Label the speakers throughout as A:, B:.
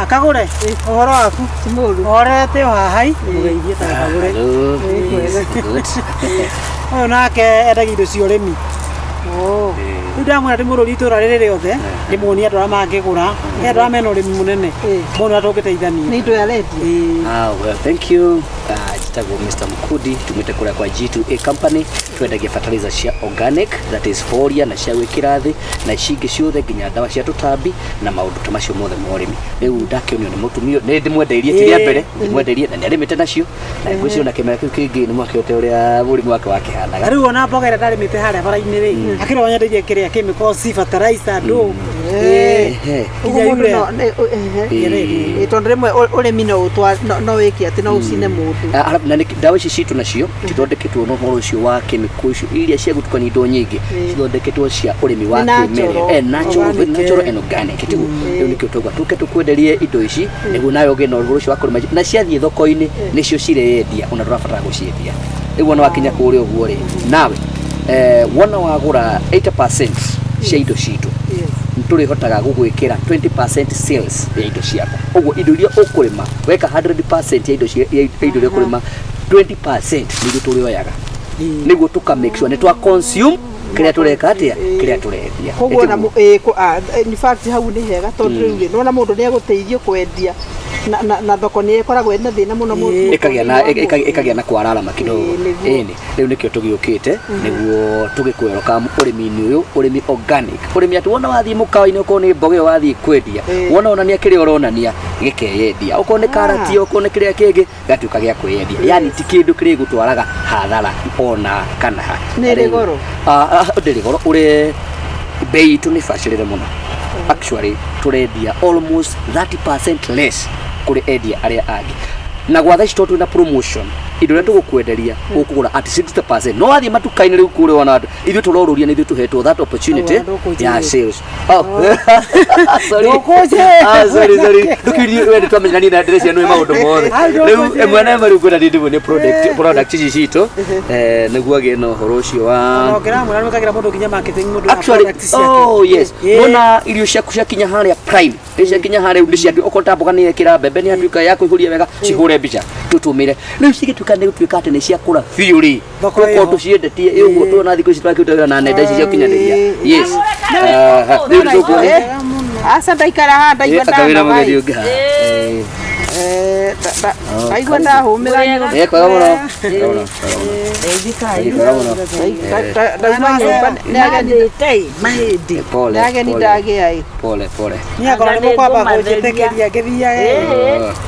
A: Akagũre ũhoro waku.
B: Ti mũru.
A: Ũhorete o haha i mũgeithie ta Kagũre.
C: Hello. Yes, good.
A: Ũyũ nake endagia indo cia ũrĩmi.
B: Oh.
A: Rĩu ndamwĩra ndĩmũrũrie itũra rĩrĩ rĩothe, ndĩmuonie andũ arĩa mangĩgũra, nĩ andũ arĩa mena ũrĩmi mũnene, mone ũrĩa tũngĩteithania.
B: Nĩ indo arendia.
A: Ĩĩ.
C: Ah, well, thank you. Njĩtagwo Mr. Mukudi, tumĩte kũrĩa kwa G2A Company, twendagia fertilizer cia organic, that is foria na cia gwĩkĩra thĩ, na ici ingĩ ciothe nginya ndawa cia tũtambi na maũndũ ta macio mothe ma ũrĩmi. Rĩu ndakĩonio nĩ mũtumia, nĩ ndĩmwendeirie ti rĩa mbere, ndĩmwendeirie na nĩ arĩmĩte nacio, na ngwĩciria ona kĩmera kĩu kĩngĩ nĩ mwakĩote ũrĩa mũrimũ wake wakĩhanaga.
A: Na rĩu ona mboga ĩrĩa ndarĩmĩte harĩa bara-inĩ rĩ, akĩrwo nyendeirie kĩrĩa chemicals, fertilizer, ndũ. Ĩĩ.
C: Ehe.
B: Ũguo
A: Nginya
B: mũndũ
A: urea.
B: no nĩ- ehe.
C: Ĩĩ.
B: Ĩĩ, tondũ rĩmwe ũrĩmi no no wĩke atĩ no ũcine mũndũ.
C: Ah, arabu na ndawa ici citũ nacio tithondeketwo na ũhoro ũcio wa chemical icio iria cia gũtukania indo nyingĩ, cithondeketwo cia ũrĩmi wa
B: Nĩ natural.
C: kĩmerera, natural,
A: Organic,
C: natural
A: eh.
C: and organic, tiguo? Rĩu nĩkĩo twauga tũke tũkwenderie indo ici nĩguo nawe ũgĩe na ũhoro ũcio wa kũrĩma, na ciathiĩ thoko-inĩ nĩcio cireyendia, ona ndũrabatara gũciendia. Rĩu wona wakinya kũrĩa ũguo rĩ, nawe wona wagũra 80% cia indo citũ, tũrĩhotaga gũgwĩkĩra 20% sales ya indo ciaku. Ũguo indo iria ũkũrĩma weka 100% ya indo ya indo iria ũkũrĩma, 20% nĩguo tũrĩoyaga, nĩguo tũka make sure nĩ twa consume kĩrĩa tũreka atĩa, kĩrĩa tũrendia.
B: Koguo na
C: Ĩtiguo?
B: In fact hau nĩ hega tondũ rĩu rĩ, nĩwona mũndũ nĩ egũteithio kwendia na thoko nĩ ĩkoragwo ĩna thĩna mũno
C: ĩkagĩa na
B: mũtũrĩre wa mũndũ.
C: ĩkagĩa na kwararama kidogo.
B: Ĩĩ, nĩguo.
C: Ĩni rĩu nĩkĩo tũgĩũkĩte nĩguo tũgĩkwerũka ũrĩmi-inĩ ũyũ, ũrĩmi organic, ũrĩmi atĩ wona wathiĩ mũkawa-inĩ, okorwo nĩ mboga ĩyo wathiĩ kwendia, wona onania kĩrĩa ũronania gĩkeyendia, okorwo nĩ karati, okorwo nĩ kĩrĩa kĩngĩ gĩgatuĩka gĩa kwĩyendia, yani ti kĩndũ kĩrĩgũtwaraga hathara ona kana ha.
B: Nĩ ĩrĩ goro?
C: Ah, ah, ndĩrĩ goro, ũrĩ bei itũ nĩ bacĩrĩre mũno. Actually tũrendia almost 30% less kũrĩ endia arĩa angĩ, na gwa thaa ici tondũ twĩna promotion, indo iria tũgũkwenderia ũkũgũra at 60%. No wathiĩ matuka-inĩ rĩu kũrĩa ona andũ ithuĩ tũrorũria, nĩ ithuĩ tũhetwo that opportunity
A: Au, ndũkũnjĩra.
C: ya sales. Oh, sorry.
A: Ndũkũnjĩra.
C: Ah, sorry, sorry. Ndũkirie we nĩ twamenyeranie na ndĩreciria nĩ maũndũ mothe.
A: Au,
C: Rĩu
A: ndũkũnjĩra.
C: ĩmwe na ĩmwe rĩu ngwenda ndĩmwe product ici citũ, nĩguo agĩe na ũhoro ũcio wa
A: Ona ũngĩramwĩra nĩwĩkagĩra mũndũ nginya marketing mũndũ na
C: actually
A: product ciake.
C: Oh yes.
A: Ĩĩ.
C: Nona irio ciaku ciakinya harĩa prime, nĩ ciakinya harĩa rĩu nĩ ciatu, okorwo ta mboga nĩ yekĩra mbembe nĩ yatuĩka ya kũihũria wega, cihũre mbica tũtũmĩre. Rĩu cigĩtuĩka nĩ gũtuĩka atĩ nĩ ciakũra biũ rĩ,
A: Thoko
C: tũkorwo
A: ĩho.
C: tũciendetie ĩ ũguo tuona thikũ ici twakĩruta wĩra na nenda ici cia ũkinyanĩria. Yes. Aha, rĩu nĩ tũkuona.
B: Aca ndaikara haha ndaigua
C: Anga wĩna
B: ndanoga
C: mũgendi
B: ĩ.
C: ũngĩ haha. Eh.
B: Eh, ndaigua ndahũmĩra nyũmba.
C: Eh, kwega mũno. Kwega mũno, kwega mũno. Eh, kwega mũno.
B: Ndauma nyũmba nĩ ageni.
D: Nandĩte mahĩndĩ.
C: Pole,
B: Nĩ ageni
C: pole.
B: ndagĩa ĩ.
C: Pole, pole.
A: Niĩ akorwo nĩ mũkwamba kũnjĩtĩkĩria ngĩthiage.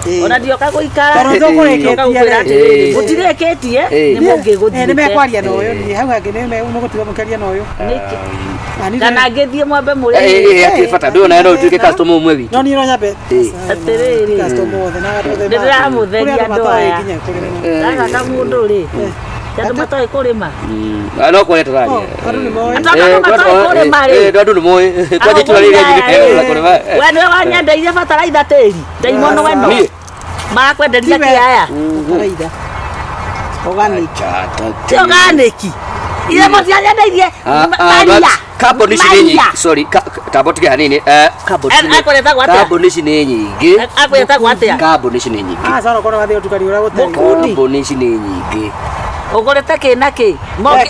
D: Ĩĩ. Ona ndioka gũikara.
A: Tondũ tũkũrĩkĩtie
D: Ndioka gũkwĩra
A: rĩ.
D: atĩrĩrĩ,
C: Ĩĩ.
D: mũtirĩkĩtie
C: Ĩĩ.
D: nĩ mũngĩgũthiĩte.
A: Nĩ mekwaria na ũyũ, niĩ hau hangĩ nĩ mũgũtiga mũkĩaria na ũyũ.
D: Nĩkĩ?
A: Na niĩ
D: Kana ngĩthiĩ mwambe mũrĩe.
C: Eh, eh, hatirĩ bata, ndũĩ onawe no ũtuĩke customer ũmwe witũ.
A: No niĩ no nyambe.
C: Ĩĩ.
D: Atĩrĩrĩ.
A: Customer othe na andũ othe.
D: Nĩ ndĩramũtheria
A: Kũrĩ andũ
D: andũ
A: matoĩ
D: aya.
A: nginya kũrĩma.
D: Gaka kamũndũ rĩ. Ti andũ matoĩ kũrĩma.
C: Ah, no kwaria tũraria.
A: Oh, andũ nĩ moĩ.
D: Andũ andũ matoĩ kũrĩma rĩ.
C: Andũ nĩ moĩ. Kwanja itura rĩrĩa rĩngĩ nĩ kũrĩma.
D: We nĩwe wanyendeirie bataraitha tĩri. Ndaimono we no.
C: Niĩ?
D: Marakwenderia
A: Tiwe.
D: kĩ aya?
B: Bataraitha. Organic.
D: Ti organic. Ithe mũtianyendeirie
C: Ah, ah,
D: maria.
C: but carbon ici nĩ nyingĩ.
D: Maria.
C: Sorry, tamba ũtige hanini. Carbon ici nĩ-
D: Akwĩretagwo atĩa?
C: carbon ici nĩ nyingĩ.
D: Akwĩretagwo atĩa?
C: Carbon ici nĩ nyingĩ.
A: Ah, sasa unakuwa unathiĩ ũtukani ũrĩa gũtarĩ.
D: Mũkundi.
C: Carbon ici nĩ nyingĩ.
D: Ũgũrĩte kĩ na kĩ?
B: Ona-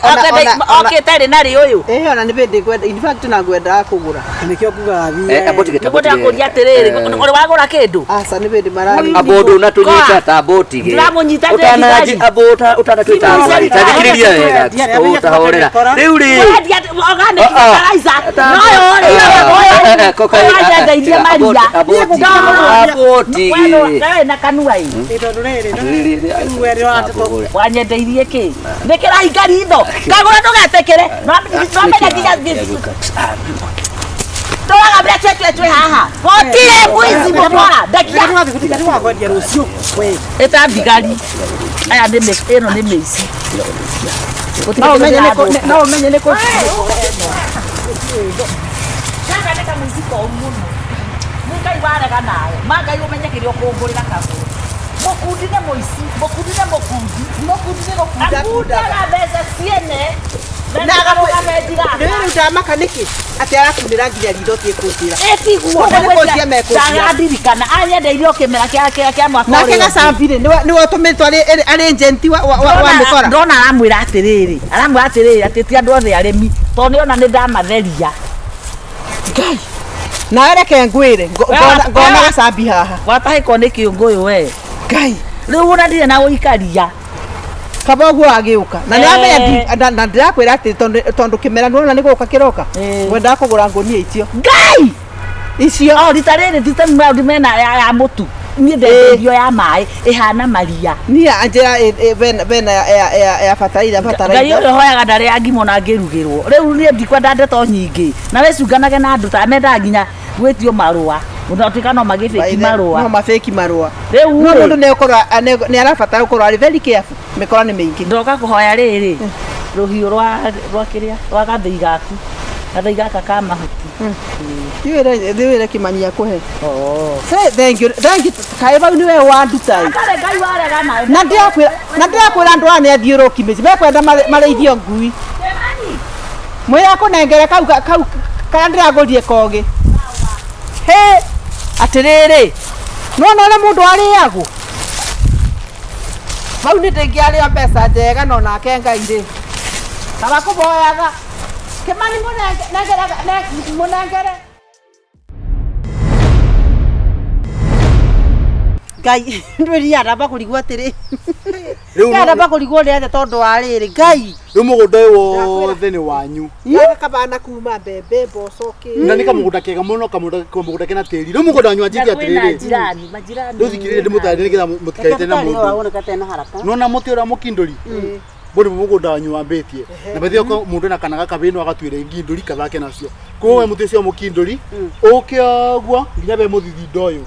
D: Okĩte rĩ na rĩ ũyũ?
B: Ĩĩ, ona nĩ bĩndĩ ngwenda, in fact na ngwendaga kũgũra.
A: Nĩkĩo ngugaga thiĩ.
C: Amba ũtige,
D: Nĩguo
C: tamba ũtige.
D: ndakũria atĩrĩrĩ, ũrĩ wagũra kĩndũ?
B: Aca nĩ bĩndĩ mararĩ.
C: Amba ũndũ ũnatũnyita, tamba ũtige.
D: Ndĩramũnyita ndĩ
C: Ũtananji-
D: thigari.
C: amba ũtanatwĩta thigari. Ta thikĩrĩria wega. Ũtahorera. Rĩu rĩ.
D: Ũrendia organic
C: Ah, ah.
D: fertilizer. No ũyũ rĩ,
C: Eh, eh,
D: ũyũ
C: koka-
D: ũranyendeirie maria.
C: Amba ũtige. Amba ũtige.
D: We wĩ na kanua ĩ.
A: Ĩ, tondũ rĩrĩ, no-
C: Atĩrĩrĩ,
A: rĩu we nĩũratũtũ-
D: Wanyendeirie kĩ? Nĩ kĩrahinga ritho. Kagũra ndũgetĩkĩre. Nwamenya nginya tũraga mbere twetwe twĩ haha. Gũtirĩ mũici mũkora. Ndekia.
A: Rĩrĩa tũrathiĩ gũtuĩka nĩwakwendia rũciũ. We.
D: Ĩta thigari. Aya nĩ ĩno nĩ mĩici. Gũtirĩ
B: No
D: kĩndũ
B: ũmenye nĩ kũ-
D: kĩrathũka.
B: no ũmenye nĩ kũ.
D: Gaka nĩ kamũici koru mũno. Nĩ Ngai warega nawe. Ma Ngai ũmenye kĩrĩa ũkũngũrĩra kagũrũ. Mũkundi nĩ mũici, mũkundi nĩ mũkundi.
B: Mũkundi nĩ gũkunda kundaga.
D: Akundaga mbeca ciene.
B: Na rĩu ndamaka nĩkĩ atĩ arakunĩra nginya ritho tie kũnjĩra.
D: Ĩtiguo.
B: Koguo nĩ kũnjia mekũnjia.
D: Ndarandirikana anyendeirio kĩmera kĩa mwaka
B: Nake
D: ũrĩa ũngĩ.
B: gacambi rĩ nĩwe ũtũmĩtwo arĩ agent wa mĩkora.
D: Ndona aramwĩra atĩrĩrĩ, aramwĩra atĩrĩrĩ atĩ ti andũ othe arĩmi tondũ nĩona nĩ ndamatheria.
B: Ngai. Nawe reke ngwĩre ngona gacambi haha.
D: Watahĩkwo nĩ kĩũngũyũ we.
B: Ngai.
D: Rĩu ona ndirĩ na gũikaria.
B: Kaba ũguo agĩũka na nĩ amenya na ndĩrakwĩra atĩ tondũ kĩmera nĩwona nĩ gũka kĩroka ngwendaga kũgũra ngũnia icio.
D: Ngai!
B: Icio.
D: O rita rĩrĩ ti maũndũ mena ya mũtu. Niĩ ndendeirio ya maĩ ĩhana maria.
B: Niĩ anjĩra bena ya bataraitha bataraitha.
D: Ngai ũrĩa ũhoyaga ndarĩ angimwo na angĩrugĩrwo. Rĩu niĩ ndikwenda ndeto nyingĩ. Na wĩcunganage na andũ ta mendaga nginya gwĩtio marũa. Ũnatuĩka no magĩbĩki marũa.
B: No mabĩki marũa.
D: Rĩu
B: no mũndũ nĩ arabatara gũkorwo arĩ very careful. Mĩkora nĩ mĩingĩ.
D: Ndoka kũhoya rĩrĩ rũhiũ rwa kĩrĩa rwa gathĩi gaku. Gathĩi gaka ka mahuti.
B: Thiwĩre Kĩmani akũhe. Say thank you. Thank you. Kaĩ bau nĩwe wanduta.
D: Atarĩ Ngai warega nawe.
B: Na ndĩrakwĩra andũ aya nĩ athiũrũki mĩciĩ. Mekwenda marĩithio ngui. Mwĩre akũnengere kau karĩa ndĩragũrire kogĩ. Hĩ! Atĩrĩrĩ. Nĩwona ũrĩa mũndũ arĩagwo? Bau nĩ ndĩngĩarĩo mbeca njega no nake Ngai rĩ. Kaba kũboyaga. Kĩmani mũnengere.
A: Ngai ndwĩria ndamba kũrigwo atĩrĩ. Ndamba kũrigwo nĩ atĩa tondũ wa rĩrĩ Ngai.
E: Rĩu mũgũnda ũyũ wothe nĩ wanyu.
B: Gaka kuma mbembe mboco kĩ.
E: Na nĩ kamũgũnda kega mũno kamũgũnda kena tĩri. Rĩu mũgũnda wanyu wanjĩtie atĩrĩrĩ. Rĩu thikĩrĩria ndĩmũtarĩrie nĩgetha mũtikaite na mũndũ. Nona mũtĩ ũrĩa mũkindũri. Bũrĩ mũgũnda wanyu wambĩtie. Na bethe ko mũndũ na kana gakabĩ no agatuĩre ngindũri kathake nacio. Koguo we mũtĩ ũcio mũkindũri ũke ũguo nginya be mũthithindo ũyũ.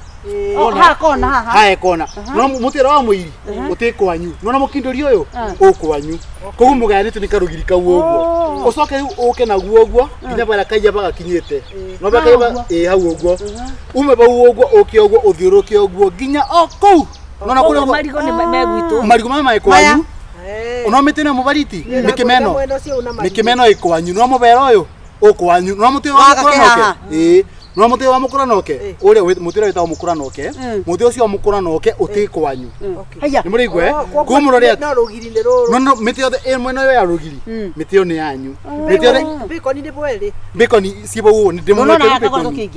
A: Ha kona haha.
E: Ha kona. No mũtĩ ũrĩa wa mũiri ũtĩ kwanyu. Nona mũkindũri ũyũ ũkwanyu. Koguo mũgayanĩtio nĩ karũgiri kau ũguo. Ũcoke rĩu ũke naguo ũguo nginya barĩa kaiyaba gakinyĩte. No barĩa kaiyaba ĩ hau ũguo. Ume bau ũguo ũke ũguo ũthiũrũke ũguo nginya o kũu. Nona kũrĩa
D: marigũ nĩ megwitũ.
E: Marigũ maya me kwanyu. Ona mĩtĩ ĩno mũbariti mĩkĩmeno. Mĩkĩmeno ĩ kwanyu. No mũbera ũyũ ũkwanyu. No mũtĩ wa mũkũranoke. Ĩ. No mũtĩ wa mũkũranoke ũrĩa mũtĩ ũrĩa wĩtagwo mũkũranoke mũtĩ ũcio wa mũkũranoke ũtĩ kwanyu. Nĩ mũrĩigua koguo mũrore
B: no rũgiri nĩ rũrũ.
E: No mĩtĩ yothe ĩ mwena ũyũ ya rũgiri mĩtĩ ĩyo nĩ yanyu. Mĩtĩ yothe
B: bĩkoni nĩ bwerĩ.
E: Bĩkoni ciĩ bau ũguo nĩ ndĩmũgwetire bĩkoni.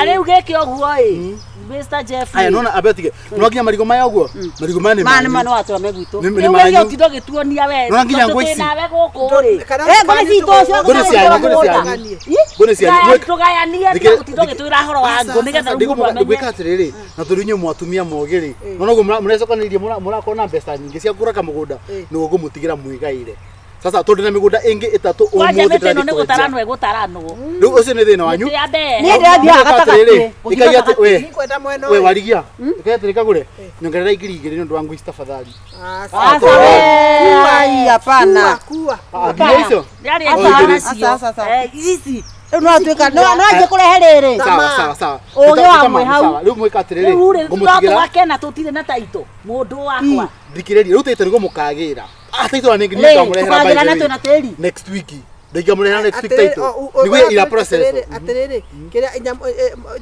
D: Rĩu gĩkĩ ũguo ĩ. Mr. Jeffrey.
E: Aya nona abetige. No nginya marigũ maya ũguo. Marigũ maya nĩ
A: manyu. Maya nĩ watũra megwitũ.
E: Nĩ manyu.
D: Rĩu ũtindo gĩtuonia we.
E: Nona nginya ngũ ici.
D: Nawe gũkũ rĩ.
A: Ngũ citũ ũcio.
E: Ngũ nĩ cianyu, ngũ nĩ cianyu. Ngũ nĩ cianyu.
D: Tũgayanie ũtindo gĩtwĩra horo wa ngũ nĩgetha rĩu mũndũ amenye.
E: Ngwĩka atĩrĩrĩ, na tondũ inyuĩ mwatumia mogĩ rĩ. Nona ũguo mũrecokanĩrĩria mũrakorwo na mbeca nyingĩ cia kũgũra kamũgũnda nĩguo ngũmũtigĩra mwĩgaĩre. Sasa tondũ na mĩgũnda ĩngĩ ĩtatũ
D: Kwanja
E: ũmũthĩ
D: mĩtĩ ĩno nĩ
E: ndĩrathiĩ kwendia.
D: gũtaranwo ĩgũtaranwo.
E: Rĩu ũcio nĩ thĩna wanyu.
D: Mĩtĩ ya mbere.
A: Niĩ ndĩrathiĩ gatagatĩ.
E: Ĩkagia atĩ we
B: Nĩngwenda mwena
E: we
B: ũyũ.
E: warigia. Ĩkagia atĩ kagũre. Nyongerera 2000 nĩ ũndũ wa ngũ ici tafadhali.
A: Aca we. Ai hapana.
B: Kua.
E: Nginya icio.
D: Rĩarĩ
E: Aca,
D: ĩngĩ
A: aca,
D: nacio.
A: aca, aca.
D: Ici.
A: Rĩu no atuĩka no anjie kũrehe rĩrĩ.
E: Sawa sawa sawa.
A: Ũgĩ wa mwĩ hau.
E: Rĩu mwĩka atĩrĩrĩ.
D: Rĩu rĩ no
E: Ngũmũtigĩra.
D: tũgakena tũtirĩ na taito. Mũndũ wakwa.
E: Thikĩrĩria rĩu taito nĩguo mũkagĩra. Ah taito na nĩngĩ
A: Rĩ,
E: nĩngamũrehera
A: tũkagĩra
E: by
A: na
E: the way.
A: twĩna tĩri.
E: Next week. Ndingĩamũrehera next week taito. Nĩguo ira process.
B: Atĩrĩrĩ, kĩrĩa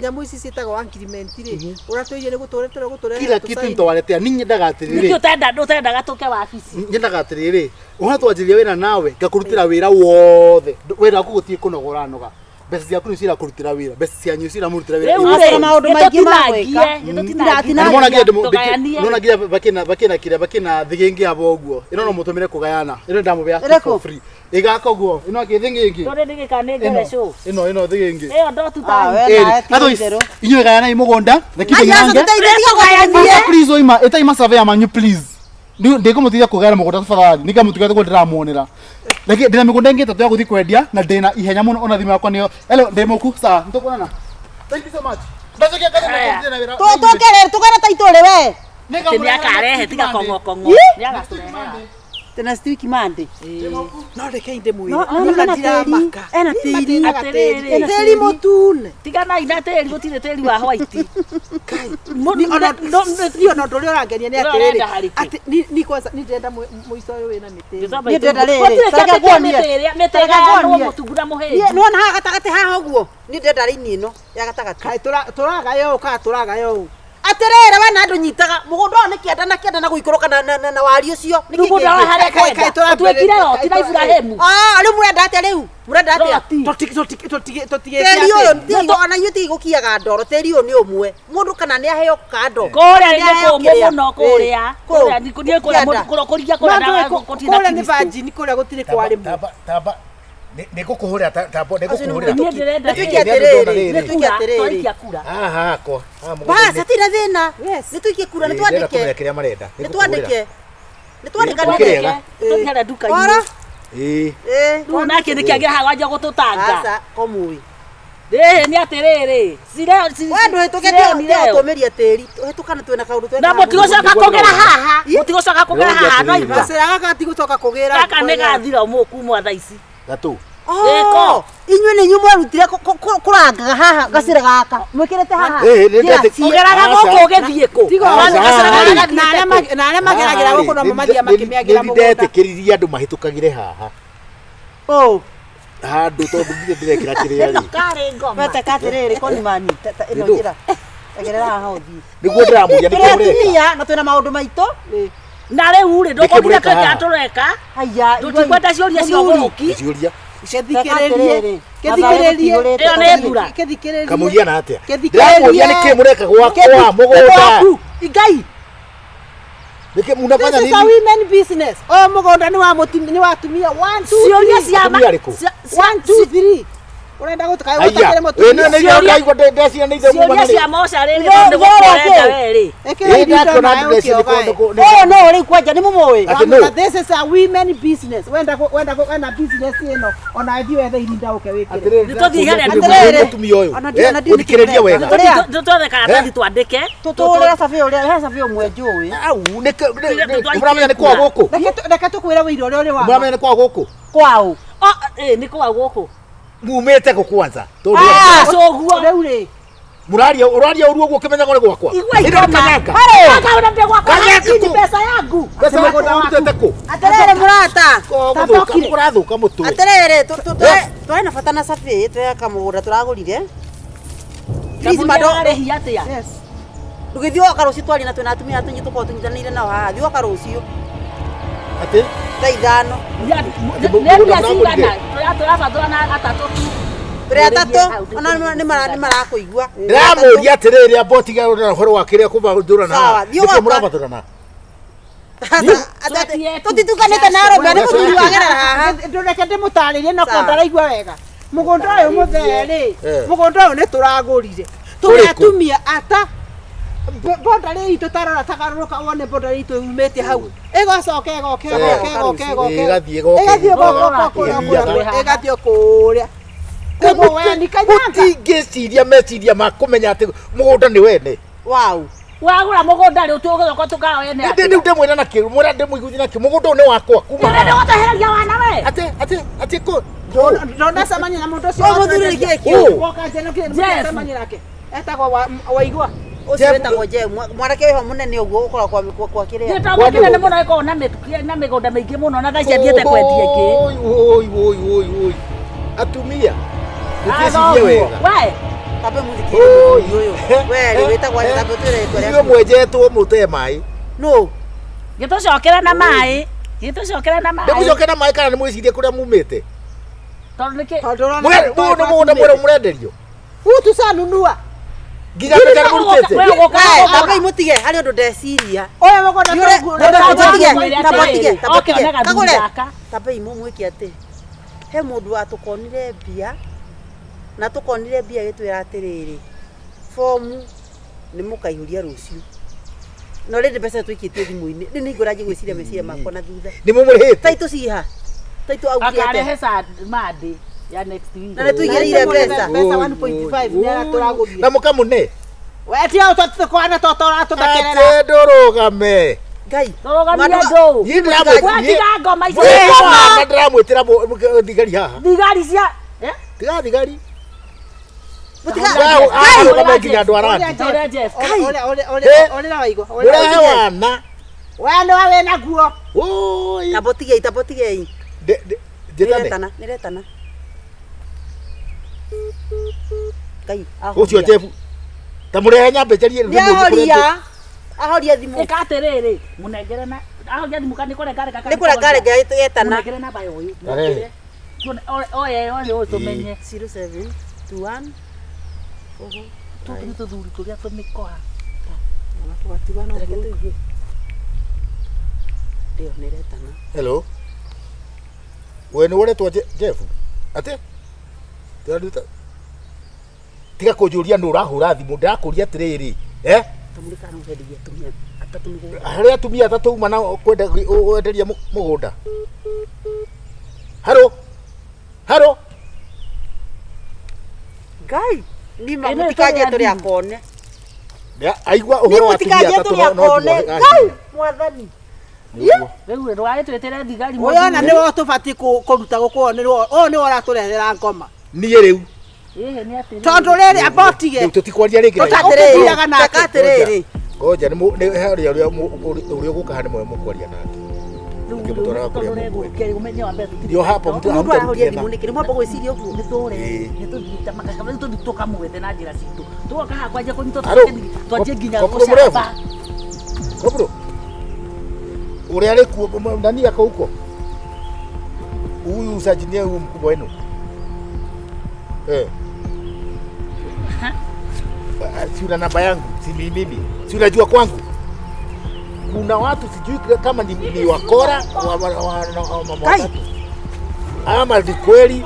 B: nyamũ ici ciĩtagwo agreement rĩ, ũratwĩire nĩ gũtũretera gũtũrehera
E: Kila kitu nitawaletea. Ninyi nyendaga atĩrĩrĩ.
D: Nĩkĩ ũtendaga tũke wabici?
E: Nyendaga atĩrĩrĩ, ũhana twanjĩrĩria wĩra nawe ngakũrutĩra wĩra wothe. Wĩra waku gũtirĩ kũnogora noga. Mbeca ciaku nĩ cirakũrutĩra wĩra. Mbeca cianyu ciramũrutĩra wĩra.
D: Rĩu
A: Aca
D: rĩ,
A: maũndũ maingĩ ma gwĩka.
D: nĩtũtinangie.
E: Na nĩmwona nginya
D: Tũgayanie.
E: nĩmwona nginya bakĩna kĩrĩa bakĩna thĩgĩngĩ abo ũguo. Ĩno no mũtũmĩre kũgayana. Ĩno ndamũbea
A: Ĩrĩkũ?
E: for free. Ĩgaka ũguo. Ĩno akĩ thĩgĩngĩ.
D: Ndũrĩ nĩgĩka nĩ ngere cũ.
E: Ĩno thĩgĩngĩ.
D: Ĩyo ndotu
A: Ah,
D: ta.
A: we nawe ti
E: Otherwise,
A: itherũ.
E: inyuĩ gayanai mũgũnda. Reke
A: Ai, aca
E: ndinange.
A: tũteithie
E: Aca, please oima ĩtai masurveyor manyu please. Ndĩkũmũteithia kũgayana mũgũnda tafadhali. Nĩngamũtiga tũguo ndĩramuonera. Reke ndĩna mĩgũnda ĩngĩ ĩtatũ ya gũthiĩ kwendia na ndĩna ihenya mũno ona thimũ yakwa nĩyo. Hello, ndĩ mũku. Sawa, nĩtũkuonana. Thank you so much. Ndacokia ngatho nĩ na wĩra.
A: Tũke rĩrĩ tũgere taito rĩ we.
D: Atĩ nĩakarehe tiga kong'okong'o. Nĩagatũrehera.
A: Tena week Monday.
B: No reke ndĩmwĩre.
A: No no
B: Nona
A: ena tĩri.
B: ndiramaka.
A: Ena tĩri.
D: Atĩrĩrĩ.
B: Tĩri mũtune.
D: Tiganai na tĩri gũtirĩ tĩri wa white.
B: Niĩ ona ũndũ ũrĩa ũrangenia nĩ
D: Ũrĩa
B: atĩrĩrĩ
D: ũrenda harĩkũ?
B: atĩ ni kwanza ni ndĩrenda mũico ũyũ wĩna mĩtĩ ĩno.
A: Niĩ ndĩrenda rĩrĩ,
D: Gũtirĩ
A: ta
D: kĩndũ
A: reke
D: kĩa
A: nguonie.
D: mĩtĩ ĩrĩa mĩtĩ
A: Ta reke
D: ĩgayanwo
A: nguonie.
D: mũtungu na
A: Niĩ
D: mũhĩnju.
A: nĩwona haha gatagatĩ haha ũguo niĩ ndĩrenda raini ĩno ya gatagatĩ.
B: Kaĩ tũragaya ũũ kana tũragaya ũũ?
A: Atĩrĩrĩ we na andũ nyitaga mũgũnda ũyũ nĩ kĩanda na kĩanda na gũikũrũka na wariĩ ũcio. Nĩkĩ
D: Mũgũnda wa
A: kĩngĩ?
D: harĩa
B: Kaĩ- kaĩ
D: kwenda.
B: tũrambĩrĩria-
D: Twekire roti na
B: kaĩ
D: Iburahĩmu.
A: Ah, rĩu mũrenda atĩa rĩu? Mũrenda atĩa?
D: Roti.
B: Tũtigĩte
A: Tĩri ũyũ
B: atĩ
A: ona inyuĩ tigũkiaga ndoro, tĩri ũyũ nĩ ũmwe. Mũndũ kana nĩ aheo kando.
D: Kũrĩa
A: Nĩ
D: nĩ
A: aheo
D: kũmũ
A: kĩrĩa.
D: mũno kũrĩa.
A: Ĩ,
D: Kũrĩa nĩ kũrĩa
A: Kĩanda.
D: kũrĩa kũrĩa kũrĩa
B: No
D: na
B: ndũĩ
D: gũtirĩ na
B: kũrĩa nĩ
D: Kristo.
B: virgin kũrĩa gũtirĩ kwarĩmwo.
F: Tamba nĩ ngũkũhũrĩra tamba nĩ
A: Acio nĩ
F: ngũkũhũrĩra.
D: Niĩ ndĩrenda
A: Nĩ tuĩke
F: Nĩ andũ ndona
A: atĩrĩrĩ,
F: rĩrĩ.
A: nĩ tuĩke atĩrĩrĩ.
D: Twaikia kura.
F: Haha hakwa. Haha
A: Bas,
F: mũgũnda-inĩ.
A: hatirĩ na thĩna.
B: Yes.
A: Nĩ tuikie kura, nĩ
F: Ĩ, ndĩrenda
A: twandĩke.
F: kũmenya kĩrĩa marenda.
A: Nĩ twandĩke. Nĩ twandĩkanĩre.
F: Kĩrĩega.
D: Tũthiĩ nduka-inĩ.
A: Ora.
F: Ĩ.
A: Ĩ.
D: Rĩu nake nĩkĩ agĩra haha wanjia gũtũtanga.
A: Aca, komũĩ.
D: Rĩrĩ nĩ atĩrĩrĩ. Cireo
A: We ndũhĩtũke tũmĩria tĩri. Hĩtũkana twĩna kaũndũ twĩna.
D: Na mũtigũcoka kũgera haha. Mũtigũcoka kũgera haha no igua.
B: Gacĩra gaka gatigũcoka kũgĩra.
D: Gaka nĩ gathira mũkumwa thaa ici.
F: Gatũ.
A: Oh, inyuĩ nĩ inyuĩ mwerutire kũrangaga haha gacĩra gaka mwĩkĩrĩte haha.
F: Ĩ, nĩ
A: Njĩra
F: ndetĩ-
D: Ũgeraga
F: Aca.
D: gũkũ ũgĩthiĩ kũ?
B: Tiga
F: Aca,
D: Gacĩra gaka
F: rĩ.
D: gathiĩte kũ?
B: Na arĩa mageragĩra gũkũ no mathiaga makĩmĩagĩra
F: Nĩ
B: mũgũnda.
F: ndetĩkĩririe andũ mahĩtũkagĩre haha.
A: Oh,
F: Handũ tondũ ndirĩ ndĩrekĩra kĩrĩa rĩ.
D: Karĩ ngoma.
A: weteka atĩrĩrĩ konimani ĩno
F: Nĩ ndũ.
A: njĩra. Egerera haha ũthiĩ.
F: Nĩguo ndĩramũria nĩkĩo
A: Tũrĩ
F: mũreka.
A: atumia na twĩna maũndũ maitũ.
D: Na rĩu rĩ
F: Nĩkĩ
D: ndũkũrire
F: mũreka
D: twĩka
F: haha?
D: tũreka.
A: Haya,
D: Tũtikwenda ciũria cia ũgũrũki.
F: Ciũria.
B: Gĩthikĩrĩrie. Gĩthikĩrĩrie.
D: Ĩyo nĩ mbura.
B: Gĩthikĩrĩrie.
F: Kamũhiana atĩa?
B: Gĩthikĩrĩrie.
F: Ndĩramũria nĩkĩ mũreka gwakwa mũgũnda.
B: Gwaku. Ngai.
F: Nĩkĩ munafanya
B: This is a
F: nini?
B: women business. Ũyũ mũgũnda nĩ wa mũtumia nĩ wa atumia. 1 2
D: Ciũria
B: 3.
D: cia ma.
F: Atumia arĩkũ?
B: 1 2 3. Ũrenda gũtuka
F: Aya.
B: gũtakĩrĩ
F: Ĩ,
B: mũtumia.
F: nĩ nĩ ndaigua ndeciria nĩ ithe muma
D: Ciũria
F: na
D: cia
F: rĩ.
D: mocarĩ rĩ
A: Ithe-
D: tondũ
A: ithe
D: gũkũ ũrenda
A: ũrĩa
D: we rĩ.
B: Ĩkĩra
F: Ĩ,
B: irinda
F: ndakĩona
B: nawe
F: ndĩreciria
B: ũkĩogae.
F: nĩ kũ-
A: Ũyũ no rĩu kwanja nĩ mũmũĩ.
F: Atĩ nũ?
B: Wamũra, This is a women business. Wenda wenda wenda business ĩno ona ithuĩ wethe irinda ũke wĩkĩre.
F: Atĩrĩrĩ,
D: Nĩ tũthiĩ harĩa
F: ndĩramũria mũtumia ũyũ.
A: Ona ndi- ona
F: Eh,
A: ndiũĩ nĩkĩ
F: ũthikĩrĩrie wega.
A: Ũrĩa?
D: Tũtwethe karatathi twandĩke.
A: Tũtũrĩra cabi ũrĩa, he cabi ũmwe njũĩ.
F: Au, nĩkĩ-
D: Tũtwaikie
F: mũramenya nĩ kwa
D: kura.
F: gũkũ?
B: Reke tũkwĩre wĩira ũrĩa ũrĩ wa.
F: Mũramenya nĩ kwa gũkũ?
A: Kwaũ.
D: Oh, ĩ nĩ kwa gũkũ.
F: Mumĩte kũ kwanza? Tondũ
D: Cũguo.
B: Rĩu rĩ.
F: mũraria ũraria ũru ũguo ũkĩmenyaga nĩ gwakwa.
D: Igua
F: Ĩno nĩ
D: ikoma.
F: kanyanga.
D: Kakaura ndĩ gwakwa.
F: Kanyanga
D: Hii ni
F: kũ?
D: mbeca yangu.
F: Mbeca waku ũrutĩte kũ?
A: Atĩrĩrĩ mũrata.
F: Gũthũka kũrathũka mũtwe.
A: Atĩrĩrĩ twarĩ na bata na cabi twĩ kamũgũnda tũragũrire. Please
D: Kamũira
A: mado
D: arĩhi atĩa?
B: Yes.
A: ndũgĩthiĩ woka rũciũ twarie na twĩna atumia tũnyitũ tũkorwo tũnyitanĩire nao haha. Thiĩ woka rũciũ
F: Atĩ
A: thaa ithano.
D: Nĩ mbia cigana? Tũrabatarana na atatũ tu.
A: Tũrĩ atatũ ona nĩ marakũigua.
F: ndĩramũria atĩrĩrĩ amba ũtige na ũhoro wa kĩrĩa kũbathũrana.
A: Sawa, thiĩ
F: Nĩkĩ
A: gwakwa.
F: mũrabathũrana?
A: Tũtitukanĩte na arũme nĩ mũthuri wagerera haha.
B: Ndũreke ndĩmũtarĩrie no
A: Sawa.
B: kwa ndaraigua wega. Mũgũnda ũyũ mũthee rĩ,
F: Eh.
B: mũgũnda ũyũ nĩ tũragũrire. Tũrĩ
F: Ũrĩkũ?
B: atumia ata boundary itũ tarora tagarũrũka wone boundary itũ yumĩte hau. Ĩgacoka ĩgoka ĩgoka ĩgoka ĩgoka.
F: Ĩgathiĩ ĩgoka,
B: Ĩgathiĩ
F: ĩgoka,
B: ĩgoka kũrĩa
F: ĩgathiaga.
B: kũrĩa ĩgathiĩ kũrĩa. Koguo we nĩ kanyanga.
F: Mũtingĩciria meciria ma kũmenya atĩ mũgũnda nĩ wene.
A: Wow.
D: Wagũra mũgũnda rĩ tũgũcoka tũkawene
F: Ndĩ rĩu ndĩmwĩra na kĩ mwĩra ndĩmũiguithie na kĩ mũgũnda ũyũ nĩ wakwa kuma
D: Nĩ
F: haha.
D: gũtehereria wana we.
F: Atĩ atĩ atĩ kũ
B: Ndonacemania na mũndũ ũcio.
A: Ũyũ mũthuri nĩ kĩĩ kĩu?
B: Woka njeno kĩrĩ
D: Jeff.
B: mũcemania nake. Etagwo Waigua.
A: Ũcio
F: Jeff-
A: wĩtagwo Jeff mwanake wĩho mũnene ũguo ũkoragwo kwa kĩrĩa.
D: Nĩ tondũ kĩnene mũno ĩkoragwo na mĩgũnda mĩingĩ mũno na thaa ici athiĩte kwendia ĩngĩ.
F: Oi oi oi oi oi. Atumia. Mũtiĩcirie wega.
D: We,
A: Tambe mũthikĩrĩrie mũthuri ũyũ. We rĩ wĩtagwo atĩa? Tambe ũtwĩre rĩtwa
F: Ithuĩ
A: rĩaku.
F: mwenjetwo mũte maĩ.
A: Nũ?
D: gĩtũcokere na maĩ. Gĩtũcokere na maĩ.
F: Ndĩmũcoke na maĩ kana nĩ mwĩcirie kũrĩa mumĩte?
D: Tondũ nĩkĩ
B: Tondũ ũrona
F: Mũyũ nĩ mũgũnda mwerũ mũrenderio.
B: Huu tucanunua.
F: Nginya mbeca nĩ mũrutĩte.
D: We ũgũka
A: We tambe mũtige harĩ ũndũ ndeciria.
B: Ũyũ mũgũnda
A: Tambe mũtige, tambe
D: Oke,
A: mũtige.
D: one gathuri
A: Kagũre.
D: gaka.
A: Tambe imũmwĩke atĩ he mũndũ watũkonire mbia na tũkonire mbia agĩtwĩra atĩrĩrĩ fomu nĩ mũkaihũria rũciũ no rĩndĩ mbeca tũikĩtie thimũ-inĩ rĩu nĩ ngũranjie gwĩciria meciria makwa na thutha
F: Nĩ mũmũrĩhĩte.
A: taitũ ciha taitũ augire
D: Akarehe
A: atĩa
D: Monday ya next week.
A: Na nĩ tũigĩrĩire mbeca
B: Mbeca 1.5 nĩ aratũragũrire.
F: Na mũkamũne.
B: We ti au tũkwana tũratũthekerera.
F: Atĩ ndũrũgame.
A: Ngai
D: Tũrũgamie
A: Mandũ-
D: andũ.
F: Niĩ ndĩramwĩ-
D: Watiga ngoma icio.
F: Mwĩkoma na ndĩramwĩtĩra thigari haha.
D: Thigari cia eh?
F: Tiga thigari. Arũgame nginya andũ arandi.
D: Ta ũrĩa Jeff.
B: Ũrĩa waigua.
F: Mũrehe wana.
B: We nĩwe wĩna guo.
F: Oi.
A: Tambotigei, tambotigei.
F: Njĩtane.
A: Nĩretana, nĩretana. Ngai,
F: Ũcio
A: ahoria.
F: Jeff. Ta mũrehe nyambe njarie
A: Nĩ ahoria. Ahoria thimũ.
D: Ĩka atĩrĩrĩ, mũnengere na ahoria thimũ kana nĩ kũrengarega kana
A: Nĩ kũrengarega yetana.
D: Mũnengere namba ya ũyũ.
F: Arehe.
D: Tuone oye oye ũyũ tũmenye.
A: 07 21
D: Tũtũ nĩ tũthuri tũrĩa tũmĩkoa.
A: Reke tũigue. Ĩyo nĩretana.
F: Hello. We nĩ ũretwo Jeff? Atĩ? Ndĩraruta. Tiga kũnjũria nũ ũrahũra thimũ, ndĩrakũria atĩrĩrĩ. Eh?
A: Kamũrĩ kana ũrenderia atumia atatũ mĩgũnda.
F: Harĩ atumia atatũ uma na kwenda wenderia mũgũnda. Haro. Haro.
A: Ngai, nima
D: Ĩno
A: mũtikanjie
D: ĩtũrĩa
A: tũrĩ
D: thimũ.
A: akone.
F: Aigua
A: Ni
F: ũhoro wa atumia
A: mũtikanjie
F: atatũ
A: tũrĩ
F: no no
A: akone. Ngai, mwathani.
F: Nĩguo.
D: Rĩu ndũgagĩtwĩtĩre thigari
B: Ũyũ ona nĩwe ũtũbatiĩ kũruta gũkũ ũyũ nĩwe ũratũrehera ngoma.
F: Niĩ rĩu.
D: Ĩhĩ nĩ atĩrĩrĩ.
B: Tondũ rĩrĩ amba ũtige.
F: Rĩu tũtikwaria rĩngĩ.
B: Tũta-
A: Atĩrĩrĩ,
B: Ũkĩthiaga nake.
A: teka atĩrĩrĩ.
F: Ngoja nĩ harĩa ũrĩa ũrĩa ũgũka haha nĩ mwe mũkwaria nake. Ũkĩmũtwaraga kũrĩa mũkwenda.
D: Ũmenye wambe tũtirĩ.
F: Ndio hapa mtu
A: Mũndũ arahoria
F: hamtarudia
A: thimũ nĩkĩ? Nĩ mwamba gwĩciria ũguo.
D: Nĩ tũre
F: Ĩĩ.
D: nĩ tũthiĩte makaka rĩu tũthiĩ tũkamwethe na njĩra citũ tũgoka haha kwanjia kũnyitwo
F: Aro,
D: twanjie nginya
F: kopro mrefu.
D: gũcaba.
F: Kopro. Ũrĩa arĩ kuo nani ako huko? Huyu sajinia huyu mkubwa wenu. Eh. Si una namba yangu, si ni mimi. Si unajua kwangu. Kuna watu sijui kama ni wakora wa mama watatu. Ama ni kweli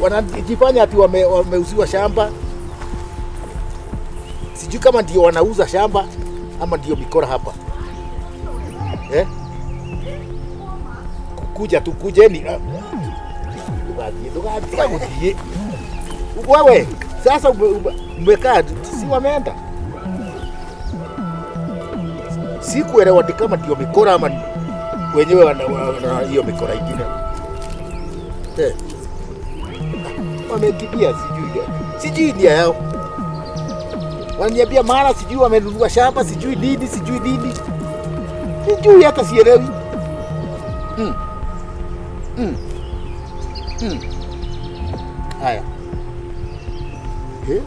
F: wanajifanya ati wameuziwa shamba. Sijui kama ndio wanauza shamba ama ndio mikora hapa. Eh? Kuja tu kujeni. Ndũgathiĩ, ndũgathiĩ gũthiĩ. Wewe sasa umekaa si wameenda. Sikuelewa ni kama ndio mikora ama wenyewe wana hiyo mikora ingine. Eh. Wamekimbia sijui. Sijui nia yao. Wananiambia mara sijui wamenunua shamba sijui nini sijui nini. Sijui hata sielewi. Haya. Eh?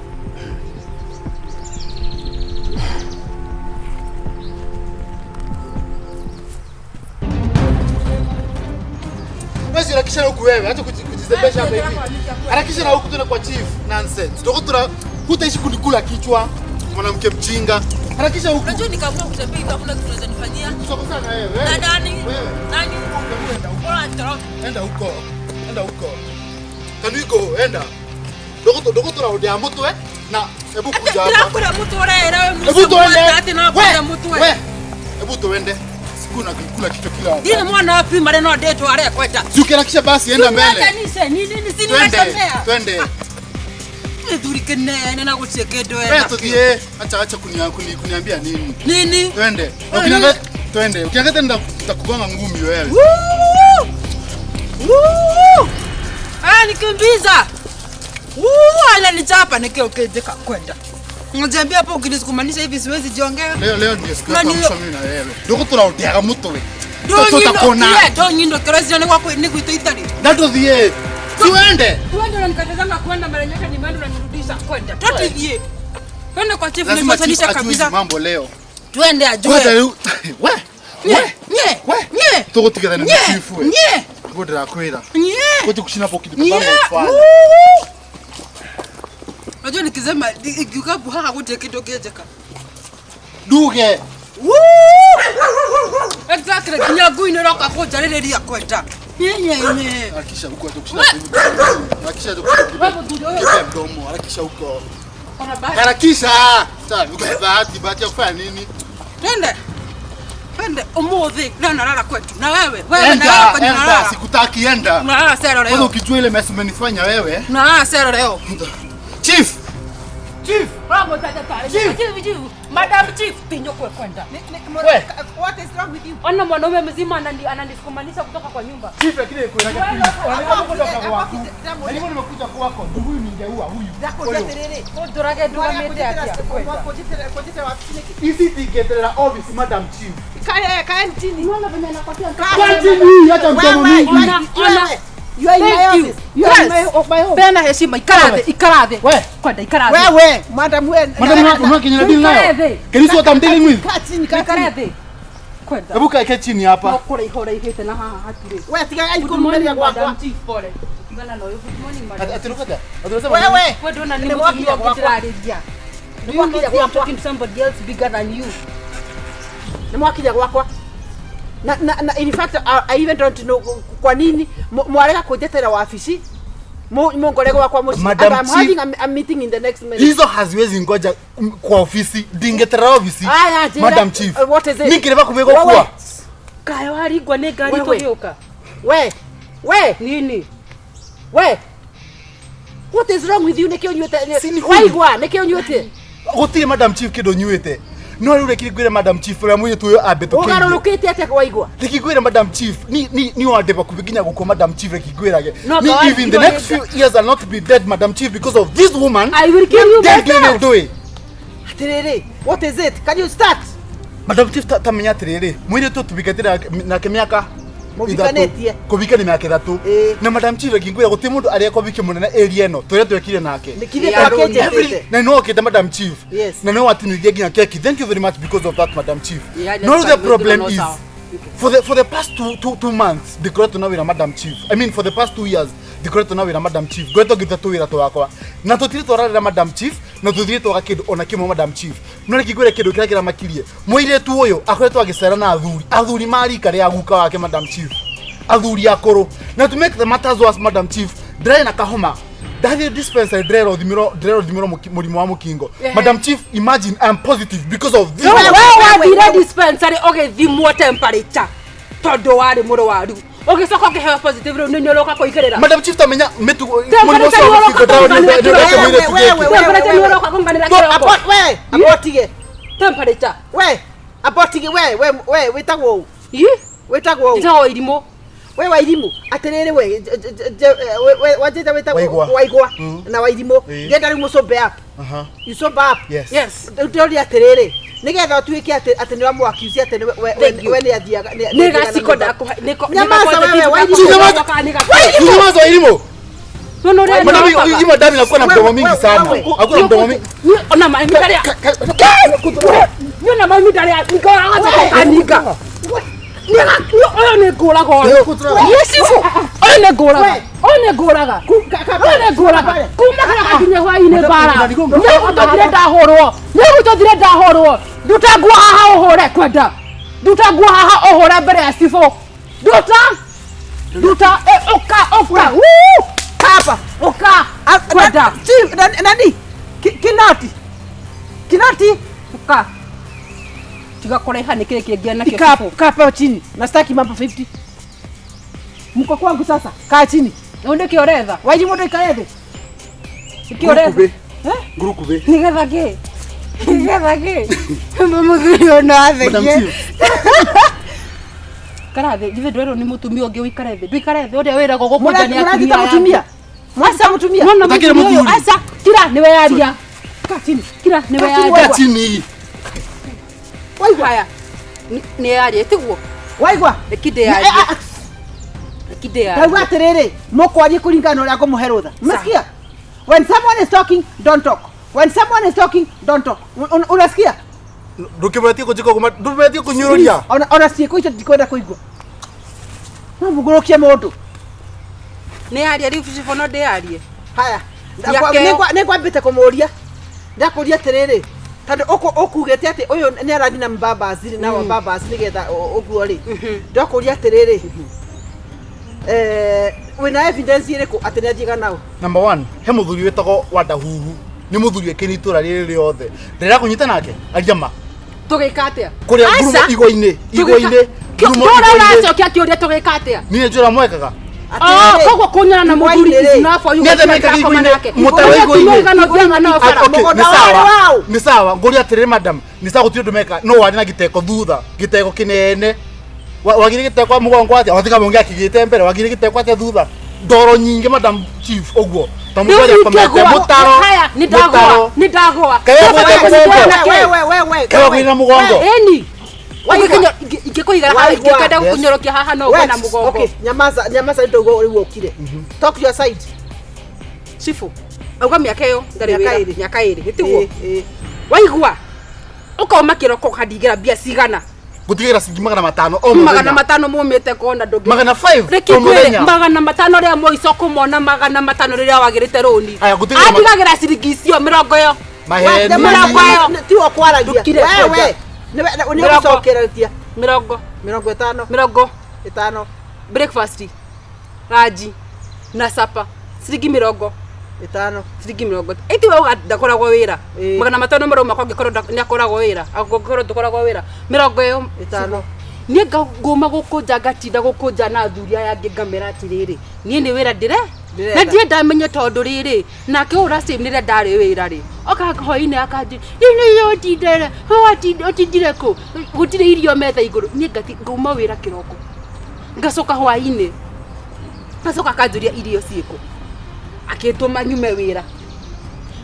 E: Wewe harakisha na huku wewe, acha kujizembesha hapa hivi. Harakisha na huku tena kwa chief. Nonsense. Ndio hutaishi kunikula kichwa, mwanamke mjinga. Harakisha huku.
G: Unajua nikaamua kutembea hivi hakuna kitu unaweza nifanyia.
E: Tutakosa na wewe.
G: Na nani?
E: Wewe.
G: Nani?
E: Enda huko.
G: Bora nitoroke.
E: Enda huko. Enda huko. Can we go? Enda. Dogo tura mutwe na hebu kuja hapa.
G: Ndakura mtu urera wewe
E: Hebu tuende.
G: Ati nakura mtu
E: We.
G: we.
E: Hebu tuende. Siku na kula kichwa kila wakati.
G: Ndine mwana wa primary no ndetu arekwenda.
E: Si ukiharakisha basi enda mbele.
G: Kanisa ni nini si
E: Twende.
G: ninatembea.
E: Twende.
G: Gĩthuri kĩnene na gũtirĩ kĩndũ
E: Wewe
G: ena.
E: tuthie. Acha kuniambia nini?
G: Nini?
E: Twende.
G: Wewe
E: Ukiangalia twende. Ukiangalia tena nitakugonga ngumi wewe.
G: Woo! Woo! Ah, nikimbiza. Woo, ananichapa nikio kijika kwenda. Unaniambia hapo ukinisukumanisha hivi siwezi jiongea.
E: Leo ndio siku ya
G: Nani-
E: mwisho mimi na wewe. Ndio turaundiaga mutwe.
G: Ndonyindo
E: Tutakona.
G: ndonyindo kĩrocio nĩ gwakwa nĩ gwitũ itari.
E: Na tuthie. Si uende.
G: Tuende unanikatazanga kwenda mara nyaka ni mimi unanirudisha kwenda. Tutithie. Twende kwa chief
E: Lazima chief
G: nifuatanisha
E: ajue hizi
G: kabisa.
E: mambo leo.
G: Twende ajue.
E: Kwanza leo. We.
G: Nye,
E: We.
G: nye,
E: We.
G: nye.
E: Tugutigithana na
G: Nye,
E: chief we.
G: nye,
E: Ngo ndirakwira.
G: nye.
E: Kuti kushina hapo kitu
G: Nye.
E: kama ufanye.
G: Woo! Unajua nikisema ikiuka haha gũtirĩ kĩndũ kĩnjĩka.
E: Nduge.
G: Exactly, nginya ngui nĩ ĩroka kũnjarĩrĩria kwenda. Nye, nye, nye.
E: Harakisha huko acha kushina hapo. Harakisha huko. Kipe mdomo, harakisha huko.
G: Ona bahati.
E: Harakisha. Sasa uko bahati ya kufanya nini?
G: Twende. Twende ũmũthĩ leo nalala kwetu na wewe. Wewe nalala
E: Enda,
G: kwenye
E: enda,
G: nalala.
E: sikutaki enda.
G: Unalala sero
E: Kwanza
G: leo.
E: ukijua ile mess umenifanya wewe.
G: Unalala sero leo.
E: Chief. Chief. Chief.
H: Chief, chief. Madam Chief, tinyokwe kwenda.
E: We.
B: What is wrong with you?
H: Ona mwanaume mzima ananisukumanisha kutoka kwa nyumba.
E: Chief lakini kwenda kwa kwako. Na niko nimekuja kwako. Huyu ningeua huyu.
H: Ndurage ndugamite atia.
E: Isi tingeterera office Madam Chief.
B: Kae chini.
H: Unaona venye anapatia.
E: Kwa chini acha mdomo mingi.
H: Ona, ona.
B: You are in my
H: Thank you.
B: office. You are in my home.
H: Peana heshima, ikara thĩ, ikara thĩ.
E: We.
H: Kwenda ikara thĩ.
B: Wewe, madam wewe.
E: Madam unakinyana deal nayo.
H: Ikara thĩ.
E: Can you see what I'm dealing with?
B: Kaa chini, kaa
H: Ikara
B: chini.
H: thĩ. Kwenda.
E: Hebu kae chini hapa.
H: No kũraiha ũraihĩte na haha hatirĩ.
B: Wewe tiga
H: Good
B: kurumeria
H: morning,
B: gwakwa.
H: Madam Chief, pole. Tigana na ũyũ. Good morning, madam.
E: Atiruka. Atirusema.
B: Wewe.
H: Wewe ndona ni
B: Nĩ
H: mũtumia
B: mwakinya
H: ũngĩ
B: gwakwa.
H: ndĩrarĩria. Do you
B: mwakinya
H: not see I'm
B: gwakwa.
H: talking to somebody else bigger than you?
B: Nĩ mwakinya gwakwa. Na in fact I even don't know kwa nini mwarega kunjetera wabici mungore gwakwa muciĩ.
E: Madam
B: And I'm
E: Chief.
B: having a meeting in the next minute.
E: Hizo haziwezi ngoja kwa ofisi. Ndingeterera ofisi.
B: Aya, njĩra.
E: Madam Chief.
B: What is it?
E: Nikireba kubego
B: Wewe.
E: kwa.
H: Kaĩ waringwo nĩ ngari
B: Wewe.
H: tũgĩũka?
B: We. We.
H: Nini?
B: We. What is wrong with you? Nĩkĩ ũnyuĩte?
E: Si ni huyu.
B: Waigua, nĩkĩ ũnyuĩte?
E: Gũtirĩ Madam Chief kĩndũ nyuĩte. No rĩu reke ngwĩre Madam Chief ũrĩa mũirĩtu ũyũ ambĩtũkĩire.
B: Ũgarũrũkĩte atĩa waigua?
E: Reke ngwĩre Madam Chief, ni wande bakubi nginya gũkua Madam Chief reke ngwĩrage.
H: No,
E: Ni
H: but
E: if in the
H: I-
E: next few years I'll not be dead Madam Chief because of this woman.
H: I will kill you
E: Then
H: myself.
E: do it.
B: Atĩrĩrĩ, what is it? Can you start?
E: Madam Chief ta menya atĩrĩrĩ, mũirĩtu tũbikĩte nake mĩaka
B: Mũbikanĩtie.
E: Kũbika nĩ mĩaka 3.
B: Ĩĩ.
E: Na Madam Chief reke ngwĩre gũtirĩ mũndũ arĩa kũbiki mũnene area ĩno tũrĩa twekire nake.
B: Nĩkĩrĩ
G: Yeah,
B: twakĩnjĩtĩte?
E: Na no okĩte Madam Chief.
B: Yes.
E: Na no watinithia nginya keki. Thank you very much because of that Madam Chief.
G: Yeah,
E: No
G: that's
E: the
G: fine.
E: problem
G: No,
E: is
G: sawa.
E: for the past two months ndikoretwo na wĩra Madam Chief. I mean for the past 2 years ndikoretwo na wĩra Madam Chief. Ngoretwo ngĩruta tũwĩra twakwa. Na tũtirĩ twararĩra Madam Chief na tũtirĩ twaga kĩndũ ona kĩmwe Madam Chief. No reke ngwĩre kĩndũ kĩrĩa kĩramakirie. Mũirĩtu ũyũ akoretwo agĩcera na athuri. Athuri ma rika rĩa guka wake Madam Chief. Athuri akũrũ. Na to make the matters worse Madam Chief, ndĩrarĩ na kahoma. Ndathiĩ dispensary ndĩrerwo thimĩrwo mũrimũ wa mũkingo. Madam Chief, imagine I am positive because of this.
H: We
B: Wewe,
H: wathire dispensary ũgĩthimwo temperature tondũ warĩ mũrwaru ũgĩcoka ũkĩheo positive rĩu nĩ ũroka kũigĩrĩra.
E: Madam Chief tamenya mĩtugo mũrimũ
H: Temperature
E: ũcio wa
H: nĩ
E: mũkingo
H: ũroka
E: ndĩrarwo
H: kũnganĩra
E: nĩ ũrete mũirĩtu
B: Wewe,
E: gĩkĩ.
B: wewe,
H: Temperature nĩ ũroka kũnganĩra kĩroko.
B: Abot, we, abotige.
H: Temperature.
B: We, abotige, we, wĩtagwo ũ?
H: Ĩ?
B: Wĩtagwo ũ?
H: Njĩtagwo Irimũ.
B: We Wairimũ, atĩrĩrĩ we, wanjĩte wĩtagwo
E: Waigua.
B: Waigua na Wairimũ.
E: Ĩĩ.
B: Ndĩrenda rĩu mũcombe up.
E: Aha.
B: You sober up.
E: Yes.
H: Yes.
B: Rĩu ndĩroria atĩrĩrĩ, nĩgetha ũtuĩke atĩ nĩ wamũ-accuse atĩ
H: Thank you.
B: we nĩ athiaga
H: Nĩ gaciko ndakũhe.
B: Nyamaza wewe, Wairimũ.
E: Nyamaza Wairimũ.
H: Nona ũrĩa
E: Madam,
H: nyokaga.
E: hii madam inakuwa na mdomo mingi
B: Wewe,
E: sana.
B: wewe.
E: Hakuna mdomo mingi.
H: Ona maĩ ndarĩa. Niona maĩ ndarĩa. Nikoraga Ũyũ nĩ ngũraga ũyũ. Niĩ cibũ. Ũyũ nĩ ngũraga. Ũyũ nĩ ngũraga. Ũyũ nĩ ngũraga. Kuma kĩroko nginya hwaĩ-inĩ mbara. Nĩgũtũthire ndahũrwo. Nĩgũtũthire ndahũrwo. Nduta nguo haha ũhũre kwenda. Nduta nguo haha ũhũre mbere ya cibũ. Nduta. Nduta. Ũka ũka. Wuu.
B: Hapa.
H: Ũka. Kwenda.
B: Chief, nani? Kinoti. Kinoti.
H: Ũka. Tiga kũraiha nĩ kĩrĩ kĩngĩ nakĩo
B: Kaa
H: cibũ.
B: kaa pale chini. Na sitaki mambo 50. Mko kwangu sasa. Kaa chini.
H: Rĩu nĩkĩ ũretha?
B: Wairimũ ndũikare thĩ.
H: Nĩkĩ ũretha?
E: Ngurukube.
H: Nĩgetha kĩ? Nĩgetha kĩ? Mũthuri ũyũ no
E: Madam
H: athekie.
E: Chief.
H: Ikara thĩ, githĩ ndwerwo nĩ mũtumia ũngĩ ũikare thĩ. Ndũikare thĩ ũrĩa wĩragwo gũkũnja nĩ
B: Mũranjĩta
H: atumia
B: mũtumia. Mwanjĩta mũtumia.
H: Nona
E: Ũtakĩrĩ
H: mũtumia ũyũ,
E: mũthuri.
H: aca, kira nĩwe yaria.
B: Kaa chini.
H: Kira nĩwe
B: Kaa chini
H: yaria.
E: Kaa chini.
B: Waigua.
G: Haya. Nĩ yaria tiguo.
B: Waigua.
G: Reke ndĩyarie. Reke ndĩyarie.
B: Ndauga atĩrĩrĩ, mũkwarie kũringana na ũrĩa ngũmũhe rũtha. Umesikia? When someone is talking, don't talk. When someone is talking, don't talk. Unasikia?
E: Ndũkĩbetie kũnjĩka ũguo, ndũbetie kũnyũrũria.
B: Ona ciĩko icio ndikwenda kũigua. No mũgũrũkie mũndũ.
G: Nĩ yaria rĩu cibũ no ndĩyarie.
B: Haya.
G: Nĩakeo.
B: Nĩngwambĩte kũmũria. Ndakũria atĩrĩrĩ, tondũ ũkugĩte atĩ ũyũ nĩ arathiĩ na mbambaci na wambambaci nĩgetha ũguo rĩ. Ndakũria atĩrĩrĩ, wĩna evidence ĩrĩkũ atĩ nĩ athiaga nao?
E: Number 1, he mũthuri wĩtagwo Wandahuhu. Nĩ mũthuri wĩkĩire itũra rĩrĩ rĩothe. Ndĩrera kũnyita nake, aria ma.
G: Tũgĩka atĩa?
E: Kũrĩa
G: Aca.
E: ngurumo igwa-inĩ, igwa-inĩ, ngurumo
H: Tũra
E: igwa-inĩ.
H: ũracokia kĩũria tũgĩka atĩa?
E: Niĩ njũra mwekaga.
H: Ah, koguo kunyana na muthuri is enough for you.
E: Nĩ atĩa mekaga igũrũ-inĩ? Mũtaro igũrũ-inĩ. Ah, okay,
A: Mũgũnda
E: nĩ sawa.
A: warĩ waũ?
E: Nĩ sawa ngũria atĩrĩrĩ madam nĩ sawa gũtirĩ ũndũ meka no warĩ na gĩteko thutha gĩteko kĩnene wagire gĩteko mũgongo atĩa watiga mũngĩ akĩgĩte mbere wagire gĩteko atĩa thutha ndoro nyingĩ madam chief ũguo ta mũndũ arĩa akomete mũtaro
H: Haya, nĩ ndagwa, nĩ ndagwa.
E: Kaĩ wagwĩte mũgongo?
B: We, we, we, we,
E: Kaĩ wagwĩte na mũgongo?
H: Ĩni.
B: Waigua.
H: Ingĩkũigara haha
B: Waigua.
H: ingĩkenda
E: Yes.
H: gũkũnyorokia haha no ũgwe na
B: Wex,
H: mũgongo.
B: okay, nyamaza, nyamaza ndio rĩu ũkire. Talk your side.
H: Chifu, auga mĩaka ĩyo ndarĩ
B: Mĩaka
H: wĩra.
B: ĩrĩ.
H: Mĩaka ĩrĩ, nĩtiguo?
B: Ĩ, ĩ.
H: Waigua? Ũkauma kĩroko ũkandigĩra mbia cigana?
E: Ngũtigĩra ciringi 500 o
H: Magana
E: mũthenya.
H: matano mumĩte kona ndũngĩ.
E: 500
H: Reke
E: o
H: ngwĩre,
E: mũthenya.
H: 500 rĩa mũico kũmona 500 rĩrĩa wagĩrĩte rũni.
E: Aya, ngũtigĩra
H: Andigagĩra ciringi icio mĩrongo ĩyo.
E: Maheni.
H: Mĩrongo ĩyo.
B: Tiwe kwaragia.
H: Ndũkire
B: We,
H: kwanja.
B: we. Nĩ
H: Mĩrongo.
B: ũgũcokereria.
H: Mĩrongo.
B: 50.
H: Mĩrongo.
B: Ĩtano.
H: Breakfast. Ranji. Na sapa. Ciringi mĩrongo.
B: Ĩtano.
H: Ciringi mĩrongo. Ĩti we uga ndakoragwo wĩra.
B: Ĩ.
H: 500 marauma kwa angĩkorwo nĩakoragwo wĩra. Angĩkorwo ndũkoragwo wĩra. Mĩrongo ĩyo.
B: Ĩtano.
H: Niĩ ngũma gũkũnja ngatinda gũkũnja na athuri aya angĩ ngamera atĩrĩrĩ niĩ nĩ wĩra ndĩre
B: Ndĩretha.
H: na ndirĩ ndamenye tondũ rĩrĩ nake ũyũ ũracĩ rĩrĩa ndarĩ wĩra rĩ oka hwainĩ akanjĩ nĩ ũtindere ũtindire kũ gũtirĩ irio metha igũrũ niĩ ngauma wĩra kĩroko ngacoka hwainĩ ngacoka akanjũria irio ciĩkũ akĩtũma nyume wĩra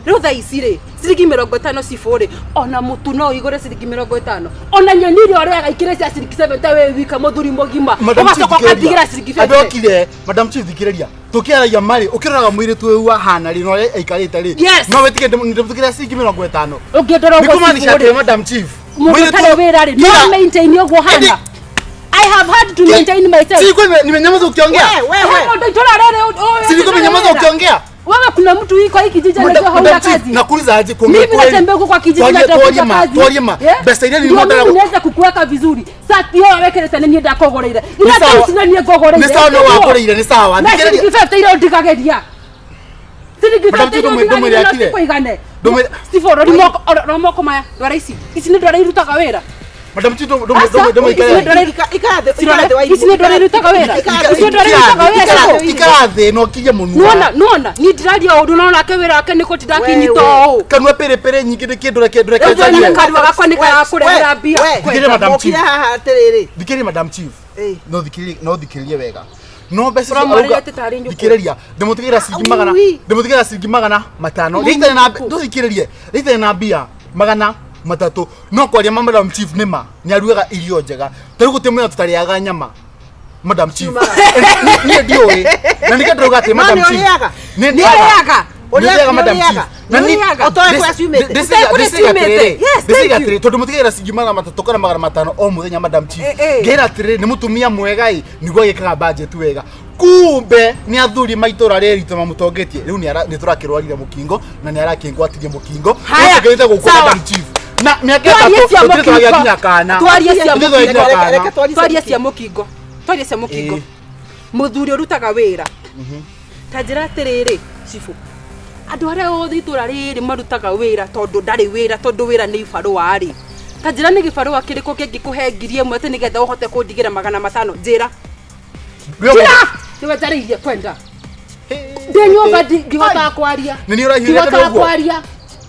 H: rĩu thaa ici rĩ ciringi 50 cibũ rĩ ona mũtu no ũigũre ciringi 50 ona nyeni iria ũrĩaga ikĩrĩ cia ciringi 70 wĩ wika mũthuri mũgima
E: Madam Chief,
H: ũgacoka ũkandigĩra ciringi
E: thikĩrĩria.
H: 50
E: Ambe ũkire madam chief thikĩrĩria tũkĩaragia marĩ ũkĩroraga mũirĩtu ũyũ ahana rĩ na ũrĩa aikarĩte rĩ
H: Yes.
E: no wĩtĩkie ndĩmũtigĩra ciringi 50
H: ũngĩndora
E: nĩ
H: ũguo
E: kũmaanisha
H: cibũ
E: atĩrĩ
H: rĩ
E: madam chief
H: mũndũ
E: mũirĩtu
H: ũtarĩ wĩra rĩ
E: Kira-
H: no maintain ũguo hana I have had to maintain myself.
E: Siko nimenyamaza ukiongea.
B: We, we, we.
H: Mũndũ itũra rĩrĩ ũyũ
E: Si nilikuwa nimenyamaza ukiongea.
H: Wewe kuna mtu iko hiki kijiji
E: Madam-
H: anajua hauna
E: Madam Chief,
H: kazi.
E: nakuuliza aje kuongea
H: Mimi
E: kweli.
H: natembea huko kwa kijiji
E: Twarie-
H: natafuta
E: twarie ma,
H: kazi.
E: twarie ma.
H: Yeah?
E: Mbeca iria
H: Ndio
E: nilikuwa
H: mimi niweze kukuweka vizuri. Sati hiyo wekere niĩ ndakũgũrĩire.
E: Nĩ sawa.
H: Ira ici niĩ ngũgũrĩire.
E: Nĩ sawa no wakũrĩire, nĩ sawa.
H: Na
E: Thikĩrĩria.
H: ciringi 50 iria ũndigagĩria. Ciringi
E: Madam
H: 50
E: Chief,
H: iria
E: ndũmwĩre
H: ũndigagĩria no
E: akire.
H: cikũigane.
E: Ndũmwĩre-
H: Steve, rori moko, rora moko maya. Ndwara ici. Ici nĩ ndwara irutaga wĩra.
E: Madam Chief,
H: Aca,
E: ndũmwĩkere.
H: ici nĩ ndwara
B: Ikara thĩ, ikara thĩ,
H: Ici nĩ ndwara irutaga wĩra. Ici nĩ ndwara irutaga wĩra. Steve.
E: Ikara thĩ na ũkirie mũnua.
H: Nuona, nuona, niĩ ndiraria ũndũ no nake wĩra wake nĩ kũtinda akinyita ũũ.
E: Kanua pĩrĩpĩrĩ nyingĩ nĩ kĩndũ reke ndũreke
H: Rĩu
E: njarie.
H: niĩ kanua gakwa nĩ karakũrehera mbia.
E: Thikĩrĩria Madam Chief.
B: Ũkire haha atĩrĩrĩ.
E: Thikĩrĩria Madam Chief.
B: Ĩ.
E: No thikĩrĩrie, no thikĩrĩrie wega. No mbeca icio
H: Ũramwarĩria
E: arauga-
H: atĩ tarĩ nyũkwa.
E: thikĩrĩria ndĩmũtigĩra ciringi magana
B: Ui.
E: ndĩmũtigĩra ciringi 500 rĩitane na ndũthikĩrĩrie rĩitane na mbia 300 no kwaria ma Madam Chief nĩ ma nĩ arugaga irio njega ta rĩu gũtirĩ mũthenya tũtarĩaga nyama Madam Chief niĩ ndiũĩ na nĩkĩo ndĩrauga atĩ
B: No
E: Madam
B: nĩ
E: Chief
B: ũrĩaga?
E: nĩ
H: Nĩ ũrĩaga?
E: ndĩrĩaga Madam
B: Nĩ ũrĩaga?
E: Chief na
H: Nĩ
E: nĩ
H: ũrĩaga?
B: Ũtoĩ kũrĩa ciumĩte?
H: Ũtoĩ kũrĩa ciumĩte? Yes, thank
E: ndĩciga
H: you.
E: atĩrĩ tondũ mũtigagĩra ciringi 300 kana 500 o mũthenya Madam Chief
H: Eh, eh.
E: ngera atĩrĩrĩ nĩ mũtumia mwega ĩ nĩguo agĩkaga budget wega kumbe nĩ athuri maitũra rĩrĩ ritũ mamũtongetie rĩu nĩ tũrakĩrwarire mũkingo na nĩ arakĩngwatirie mũkingo
H: Haya,
E: Rĩu tũkĩrĩte gũkũ
H: sawa.
E: Madam Chief na mĩaka
H: Twarie
E: 3
H: cia
E: tũtirĩ tũragĩa
H: mũkingo.
E: nginya kana
H: Twarie cia
E: Tũtirĩ tũragĩa nginya
B: Reke-
E: kana.
B: reke twarie cia
H: Twarie cia mũkingo. Twarie cia mũkingo.
E: Ĩ.
H: Mũthuri ũrutaga wĩra. Ta njĩra atĩrĩrĩ, cibũ. Andũ arĩa othe itũra rĩrĩ marutaga wĩra tondũ ndarĩ wĩra tondũ wĩra nĩ ibarũa rĩ. Ta njĩra nĩ gĩbarũa kĩrĩkũ kĩngĩkũhe 1000 atĩ nĩgetha ũhote kũndigĩra 500? Njĩra. Njĩra! Nĩwe njarĩirie kwenda. Ndĩ nyũmba ndihotaga kwaria.
E: Nĩ niĩ ũrahiũrĩte
H: Ndihotaga
E: ũguo?
H: kwaria.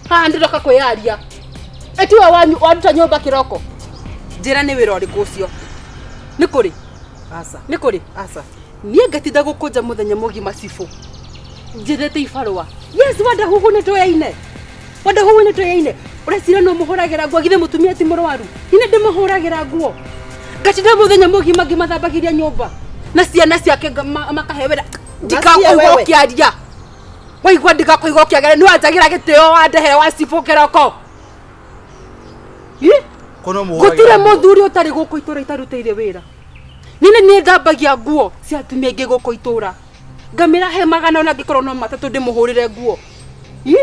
H: Haha ndĩroka kwĩyaria. Ĩtiwe wanyu waruta nyũmba kĩroko. Njĩra nĩ wĩra ũrĩkũ ũcio? Nĩ kũrĩ?
B: Aca.
H: Nĩ kũrĩ?
B: Aca.
H: Niĩ ngatinda gũkũnja mũthenya mũgima cibũ. Njethete ibarũa. Yes, Wadahuhu nĩ tũyaine. Wadahuhu nĩ tũyaine. Ũreciria no mũhũragĩra nguo githĩ mũtumia ti mũrwaru? Niĩ ndĩmũhũragĩra nguo. Ngatinda mũthenya mũgima ngĩmathambagĩria nyũmba. Na ciana ciake makahe wĩra. Ndikakũigua
B: wewe.
H: ũkĩaria. Waigua ndikakũigua ũkĩaria nĩ wanjagĩra gĩtĩo wandehere wa cibũ kĩroko. Ĩ?
E: Kono mũhũragĩra
H: Gũtirĩ
E: nguo.
H: mũthuri ũtarĩ gũkũ itũra itarutĩire wĩra. Niĩ nĩ thambagia nguo cia atumia aingĩ gũkũ itũra. Ngamĩra he magana ona angĩkorwo no matatũ ndĩmũhũrĩre nguo. Ĩ?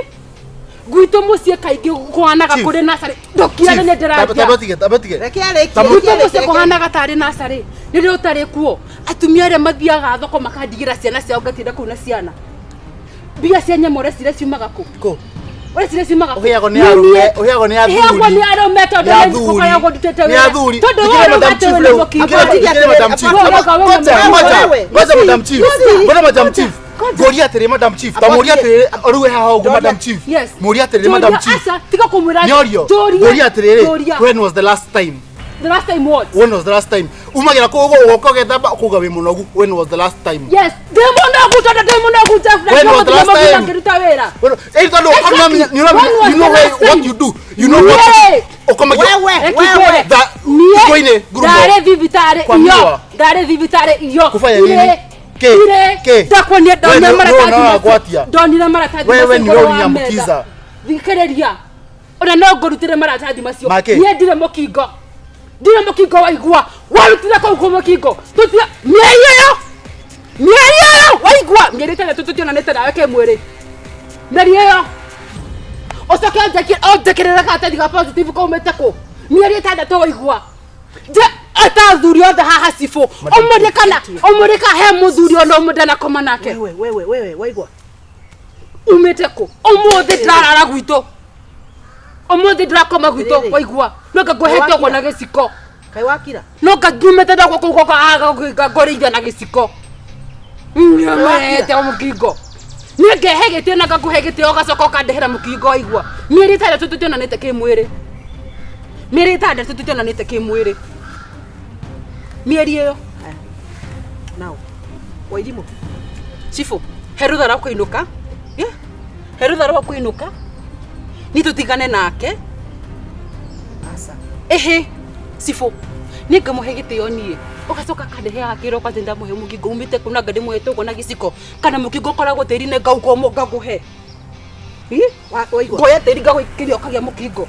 H: Gwitũ mũciĩ kaingĩ kũhanaga
E: Chief.
H: kũrĩ nacarĩ. Ndũkirane nĩ ndĩraria.
E: Tamba tige, tamba tige.
B: Reke arĩkie.
E: Tamba-
H: Gwitũ mũciĩ kũhanaga tarĩ nacarĩ. Rĩrĩa ũtarĩ kuo, atumia arĩa mathiaga thoko makandigĩra ciana ciao ngatinda kũu na ciana. Mbia cia nyama ũreciria ciumaga kũ?
E: Kũ?
H: Ũreciria ciumaga kũ?
E: Ũheagwo nĩ arũme, ũheagwo nĩ athuri.
H: Heagwo nĩ arũme tondũ
E: Nĩ
H: nĩ
E: athuri.
H: ngũkoragwo ndutĩte
E: Nĩ
H: wĩra.
E: athuri.
H: Tondũ
E: Thikĩrĩria
H: wewe
E: Madam
H: ũrauga atĩ
E: Chief
H: wĩna
E: rĩu.
H: mũkingo.
E: Thikĩrĩria, thikĩrĩria Madam Chief.
H: Wewe ũrauga wĩna
E: Ngoja,
H: mũkingo.
E: ngoja,
A: Wewe.
E: ngoja Madam Chief.
A: Ngoja.
E: Ngoja Madam Chief. Ngoria atĩrĩ Madam Chief. Ta mũria atĩrĩrĩ, rĩu we haha ũguo Madam Chief.
H: Yes.
E: Mũria atĩrĩrĩ Madam
H: Njũria,
E: Chief.
H: aca, tiga kũmwĩra.
E: Nĩorio.
H: Njũria.
E: Ngoria atĩrĩrĩ,
H: Njũria.
E: when was the last time?
H: The last time what?
E: When was the last time? Umagira kũu ũguo ũgoka ũgethamba ũkauga wĩ mũnogu. When was the last time?
H: Yes, ndĩ mũnogu tondũ ndĩ mũnogu Jeff, na
E: When was the last
H: ndĩmũnogu
E: time?
H: ngĩruta wĩra.
E: When- Eh, tondũ
H: Exactly.
E: ũkamenya- nĩ ũramenya-
H: When was
E: you know
H: the
E: why-
H: last
E: what
H: time?
E: you do. You know what
H: Niĩ.
E: ũkomagia-
A: Wewe,
H: Reke
A: wewe.
H: ngwĩre.
E: Tha-
H: Niĩ
E: Ngũinĩ, ngurumo.
H: ndarĩ thibitarĩ
E: Kwa
H: iyo
E: miwa.
H: ndarĩ thibitarĩ iyo
E: Kufanya
H: Irĩ,
E: nini? Kĩ?
H: irĩ.
E: Kĩ?
H: Ndakuonia
E: Wewe
H: ndonire
E: nĩ- nĩ
H: maratathi
E: ũnaga
H: macio.
E: gwatia.
H: Ndonire maratathi
E: Wewe
H: macio
E: nĩwe
H: igũrũ wa
E: ũriniambukiza.
H: metha. Thikĩrĩria ona no ngũrutĩre maratathi macio
E: Makĩ?
H: niĩ ndirĩ mũkingo ndirĩ mũkingo waigua warutire kũu kũ mũkingo tũtira mĩeri ĩyo mĩeri ĩyo waigua mĩeri ĩtandatũ tũtionanĩte nawe kĩmwĩrĩ mĩeri ĩyo ũcoke ũnjĩkĩrĩre karatathi ga positive kaumĩte kũ mĩeri ĩtandatũ waigua nje ata athuri othe haha cibũ ũmũrie kana ũmũrie kana he mũthuri ona ũmwe ndanakoma nake
A: Wewe, wewe, wewe, waigua.
H: umĩte kũ ũmũthĩ ndĩrarara gwitũ ũmũthĩ ndĩrakoma gwitũ
A: Rĩrĩ.
H: waigua no ngangũhete ũguo na gĩciko
A: Kaĩ wakira?
H: no nganyumĩte ndakwo kũu gwakwa ngũrĩithia na gĩciko nĩmete mũkingo niĩ ngehe gĩtĩo na ngakũhe gĩtĩo ũgacoka ũkandehera mũkingo waigua mĩeri ĩtandatũ tũtionanĩte kĩmwĩrĩ mĩeri ĩtandatũ tũtionanĩte kĩmwĩrĩ mĩeri ĩyo
A: Now. Wairimũ.
H: cibũ he rũtha rwa kũinũka Yeah. he rũtha rwa kũinũka ni tũtigane nake
A: Aca.
H: ĩhĩ cibũ niĩ ngamũhe gĩtĩo niĩ ũgacoka kandeheaga kĩroko atĩ ndamũhe mũkingo umĩte kũ na nga ndĩmũhete ũguo na gĩciko kana mũkingo ũkoragwo tĩri-inĩ ngauga ũmwe ngakũhe
A: Wa- Waigua.
H: ngoya tĩri ngagũikĩria ũkagĩa mũkingo